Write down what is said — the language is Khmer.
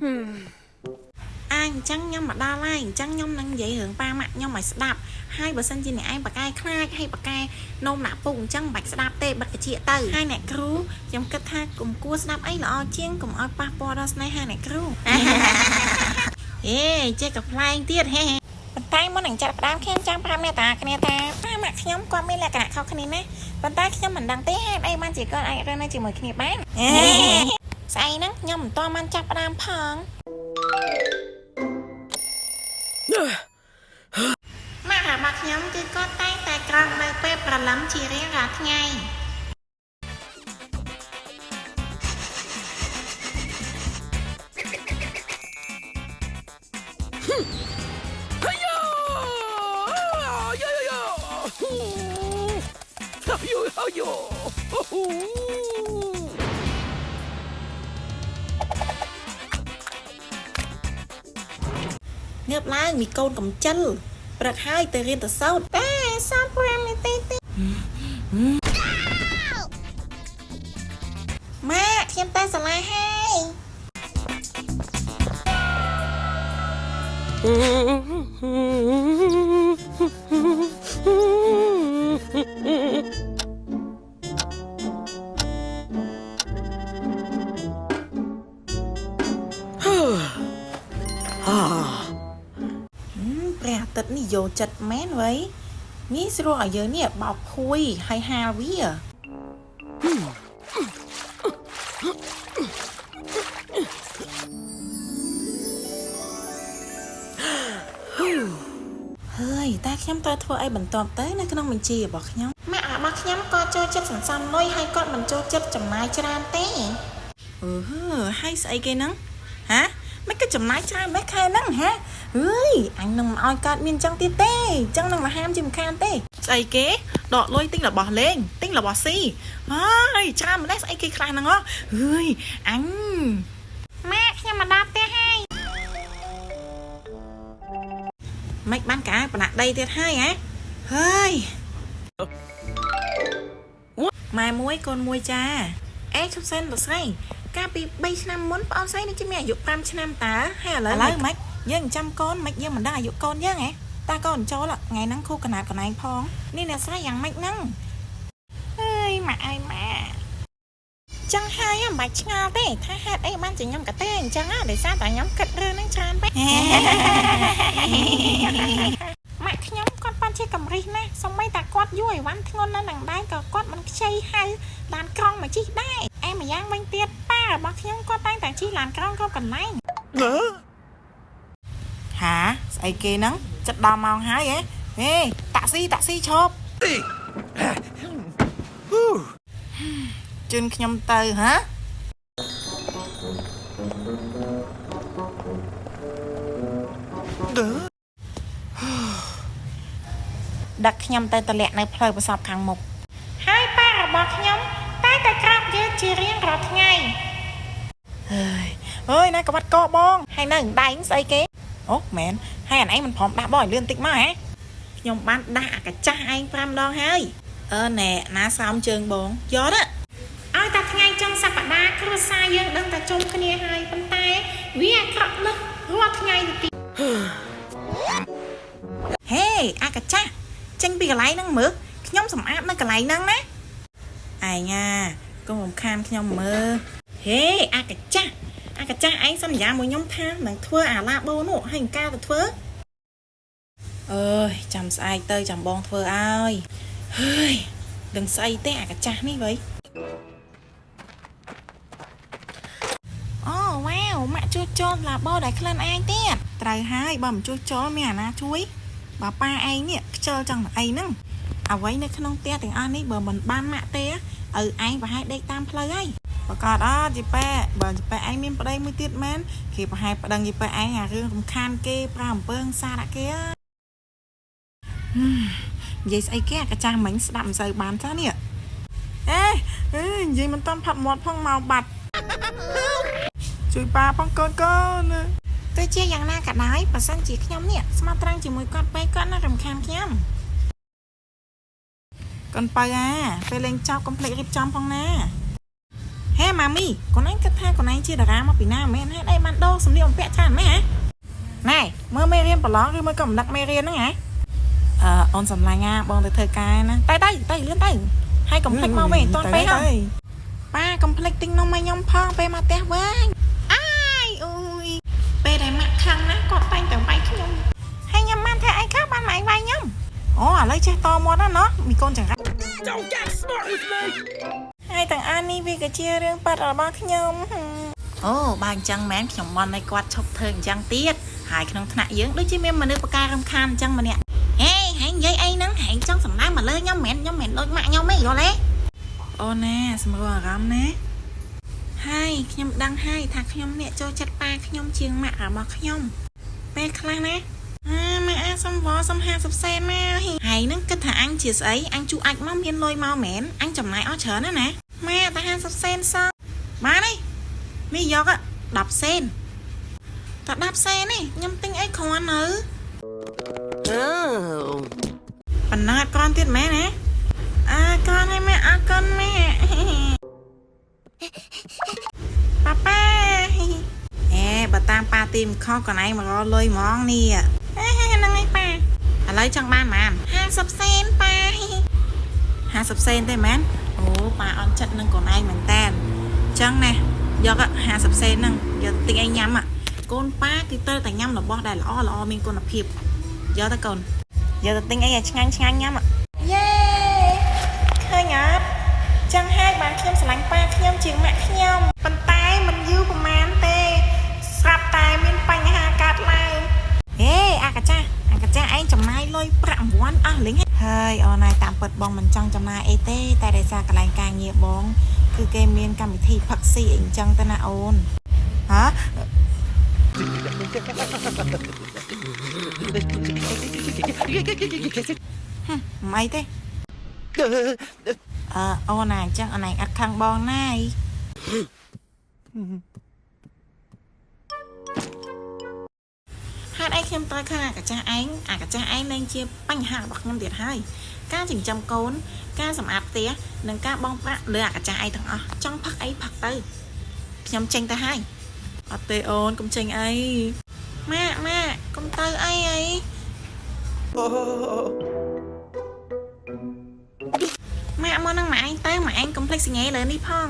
អាអញ្ចឹងខ្ញុំមកដល់ហើយអញ្ចឹងខ្ញុំនឹងនិយាយរឿងប៉ាម៉ាក់ខ្ញុំឲ្យស្ដាប់ហើយបើសិនជាអ្នកឯងបកកែខ្លាចហើយបកកែនោមដាក់ពុកអញ្ចឹងមិនបាច់ស្ដាប់ទេបិទកាជាទៅហើយអ្នកគ្រូខ្ញុំគិតថាកុំគួរស្ដាប់អីល្អជាងកុំឲ្យប៉ះពាល់ដល់ស្នេហាអ្នកគ្រូ ហេចេះកំ pl ែងទៀតហេប៉ុន្តែមុននឹងចាត់ផ្ដើមខ្ញុំចង់ប្រាប់អ្នកតាគ្នាថាប៉ាម៉ាក់ខ្ញុំគាត់មានលក្ខណៈខុសគ្នាណាស់ប៉ុន្តែខ្ញុំមិនដឹងទេហេតុអីបានជាគាត់អាចរស់នៅជាមួយគ្នាបានស្អីហ្នឹងខ្ញុំមិនទាន់បានចាប់ផ្ដើមផងម៉ាក់របស់ខ្ញុំគឺគាត់តែងតែក្រោកនៅពេលព្រលឹមជារៀងរាល់ថ្ងៃ Hi-yo! Yo-yo-yo! Yo-yo! ងើបឡើងមីកូនកំចិលព្រឹកហើយទៅរៀនទៅសូត្រតែសល់5នាទីទេម៉ាក់ខ្ញុំទៅសាលាហើយ ព្រះអាទិត្យនេះយកចិត្តមែនវៃងាយស្រួលឲ្យយើងនេះបោកភួយហើយហាលវាហើយតែខ្ញុំត្រូវធ្វើអីបន្ទាប់ទៅនៅក្នុងបញ្ជីរបស់ខ្ញុំម៉ាក់របស់ខ្ញុំក៏ចូលចិត្តសន្សំលុយហើយគាត់មិនចូលចិត្តចំណាយច្រើនទេអឺហឺហើយស្អីគេហ្នឹងហាមិនក៏ចំណាយច្រើនម៉េះខែហ្នឹងហាអើយអញនឹងមិនឲ្យកើតមានចឹងទៀតទេចឹងនឹងមកហាមជាមិនខានទេស្អីគេដកលុយទិញរបស់លេងទិញរបស់ស៊ីហើយច្រើនម្លេះស្អីគេខ្លះហ្នឹងហ៎អើយអញម៉ាក់ខ្ញុំមកដល់ផ្ទះហើយ មិនបានកៅប្រឡាក់ដីទៀតហើយហ៎ហើយម៉ែមួយកូនមួយចាអេឈប់សិនលោកស្រីកាលពី3ឆ្នាំមុនប្អូនស្រីនេះជាមានអាយុ5ឆ្នាំតើហើយឥឡូវឥឡូវមិនយើងចាំកូនមិនយើងមិនដឹងអាយុកូនយើងហ៎តាកូនចូលថ្ងៃហ្នឹងគូកណាត់កណែងផងនេះអ្នកស្រីយ៉ាងម៉េចហ្នឹងហើយម៉ាក់អើយម៉ាក់ចឹងហើយមិនបាច់ឆ្ងល់ទេថាហេតុអីបានជាខ្ញុំកតេអញ្ចឹងដោយសារតែខ្ញុំគិតរឿងហ្នឹងច្រើនពេក ម៉ាក់ខ្ញុំគាត់បានជាកំរិះណាស់សូម្បីតែគាត់យួរអីវ៉ាន់ធ្ងន់នៅនឹងដែរក៏គាត់មិនខ្ចីហៅឡានក្រុងមកជិះដែរឯម្យ៉ាងវិញទៀតប៉ារបស់ខ្ញុំគាត់តែងតែជិះឡានក្រុងគ្រប់កន្លែងហាស្អីគេហ្នឹងចិត្តដល់ម៉ោងហើយហ៎ហេតាក់ស៊ីតាក់ស៊ីឈប់ជឿនខ្ញុំទៅហាដឹកខ្ញុំទៅតម្លាក់នៅផ្លូវប្រសពខាងមុខហើយប៉ារបស់ខ្ញុំតែតែក្រាបយើងជារៀងរាល់ថ្ងៃហើយអើយណាក្បាត់កបងហើយនៅដៃស្អីគេអូមែនហើយអានឯងមិនព្រមដាស់បងឲ្យលឿនតិចមកហ៎ខ្ញុំបានដាស់អាកាចាស់ឯង5ដងហើយអឺណែណាសោមជើងបងយកទៅឲ្យតែថ្ងៃចុងសប្តាហ៍គ្រួសារយើងដឹងតែជុំគ្នាហើយប៉ុន្តែវាអាក្រក់លើសរាល់ថ្ងៃទៅទៀតហេអាកាចាស់ចេញពីកន្លែងហ្នឹងមើលខ្ញុំសម្អាតនៅកន្លែងហ្នឹងណាឯងអាកុំរំខានខ្ញុំមើលហេអាកាចាស់អាកាចាស់ឯងសន្យាមួយខ្ញុំថានឹងធ្វើអាឡាបូនោះហើយអង្ការទៅធ្វើអើយចាំស្អែកទៅចាំបងធ្វើឲ្យហើយដឹងស្អីទេអាកាចាស់នេះវ៉ៃអូវ៉ាវម៉ាក់ជួសជុលឡាបូដែលក្លិនឯងទៀតត្រូវហើយបើមិនជួសជុលមានអាណាជួយបើប៉ាឯងនេះខ្ជិលចង់អីហ្នឹងអ្វីនៅក្នុងផ្ទះទាំងអស់នេះបើមិនបានម៉ាក់ទេឪឯងប្រហែលដេកតាមផ្លូវហើយប្រកាសអត់ជីប៉ែបើជីប៉ែឯងមានប្តីមួយទៀតមែនគេប្រហែលប្តឹងជីប៉ែឯងអារឿងរំខានគេប្រើអំពើហិង្សាដាក់គេហ៎និយាយស្អីគេអាកាចាស់មិញស្ដាប់មិនសូវបានចានេះអេអេនិយាយមិនតាន់ផាត់មាត់ផងមកបាត់ ជួយប៉ាផងកូនកូនទៅជាយ៉ាងណាក៏ដោយបើសិនជាខ្ញុំនេះស្មោះត្រង់ជាមួយគាត់ពេកគាត់នឹងរំខានខ្ញុំកូនបើអាពេលលេងចប់កុំភ្លេចរៀបចំផងណាហេម៉ាមីកូនឯងគិតថាកូនឯងជាតារាមកពីណាមែនហេតុអីបានដូរ សម្លៀកបំពាក់ច្រើនម៉េចហ៎ណែមើលមេរៀនប្រឡងឬមួយក៏មិនដឹកមេរៀនហ្នឹងហ៎អឺអូនសំឡាញ់ណាបងទៅធ្វើការណាទៅទៅទៅលឿនទៅហើយកុំភ្លេចមកវិញតន់ពេលហើយប៉ាកុំភ្លេចទិញនំឲ្យខ្ញុំផងពេលមកផ្ទះវិញអាយអូយពេលដែលម៉ាក់ខឹងណាគាត់តែងតែវាយខ្ញុំហើយខ្ញុំបានធ្វើអីខ្លះបានម៉ែវាយខ្ញុំអូឥឡូវចេះតមាត់ណាណោះមីកូនចង្រៃ Don't get smart with me! ហើយទាំងអស់នេះវាក៏ជារឿងប៉ាត់របស់ខ្ញុំអូបើអញ្ចឹងមែនខ្ញុំមន់ឲ្យគាត់ឈប់ធ្វើអញ្ចឹងទៀតហើយក្នុងថ្នាក់យើងដូចជាមានមនុស្សបកការរំខានអញ្ចឹងម្នាក់ហេហែងនិយាយអីហ្នឹងហែងចង់សម្ដែងមកលើខ្ញុំមែនខ្ញុំមែនដូចម៉ាក់ខ្ញុំទេយល់ទេអូនណាសម្រួលអារម្មណ៍ណាហើយខ្ញុំដឹងហើយថាខ្ញុំនេះចូលចិត្តប៉ាខ្ញុំជាងម៉ាក់របស់ខ្ញុំពេលខ្លះណាអាម៉ាក់អាសុំវសុំ50សេនមកហើយហ្នឹងគិតថាអញជាស្អីអញជូអាចមកមានលុយមកមែនអញចំណាយអស់ច្រើនណាស់ណាម៉ាក់តែ50សេនសោះបានទេនេះយក10សេនតែ10សេននេះខ្ញុំទិញអីគ្រាន់នៅ Oh. ប៉ុណ្ណឹងអត់គ្រាន់ទៀតមែនណាអាគ្រាន់ហើយម៉ាក់អរគុណម៉ាក់ ប៉ាប៉ាអេបើតាមប៉ាទីមិនខុសកន្លែងមករកលុយហ្មងនេះហ្នឹងហើយប៉ាឥឡូវចង់បានប៉ុន្មាន50សេនប៉ា50សេនទេមែនអូប៉ាអន់ចិត្តនឹងកូនឯងមែនតើអញ្ចឹងណាយក50សេនហ្នឹងយកទិញអីញ៉ាំកូនប៉ាគឺត្រូវតែញ៉ាំរបស់ដែលល្អល្អមានគុណភាពយកទៅកូនយកទៅទិញអីឲ្យឆ្ងាញ់ឆ្ងាញ់ញ៉ាំយេឃើញអត់ចឹងហើយបានខ្ញុំស្រឡាញ់ប៉ាខ្ញុំជាងម៉ាក់ខ្ញុំប៉ុន្តែមិនយូរប្រហែលទេស្រាប់តែមានបញ្ហាកើតឡើងហេអាកាចាស់អាកាចាស់ឯងចំណាយលុយប្រាក់រង្វាន់អស់លីងហើយអូនហើយតាមពិតបងមិនចង់ចំណាយអីទេតែដោយសារកន្លែងការងារបង គឺគេមានកម្មវិធីផឹកស៊ីអីចឹងទៅណាអូនហ៎ មិនអីទេអឺអូនណាអញ្ចឹងអូនឯងអត់ខឹងបងណាអីហេតុអីខ្ញុំត្រូវខឹងអាកាចាស់ឯងអាកាចាស់ឯងនឹងជាបញ្ហារបស់ខ្ញុំទៀតហើយការចិញ្ចឹមកូន ការសម្អាតផ្ទះនិងការបង់ប្រាក់លើអាកាចាស់ឯងទាំងអស់ចង់ផឹកអីផឹកទៅខ្ញុំចេញទៅហើយអត់ទេអូនកុំចេញអីម៉ាក់ម៉ាក់កុំទៅអីអី ម៉ាក់មកនឹងម៉ាក់ឯងទៅម៉ាក់ឯងកុំភ្លេចសញ្ញេលើនេះផង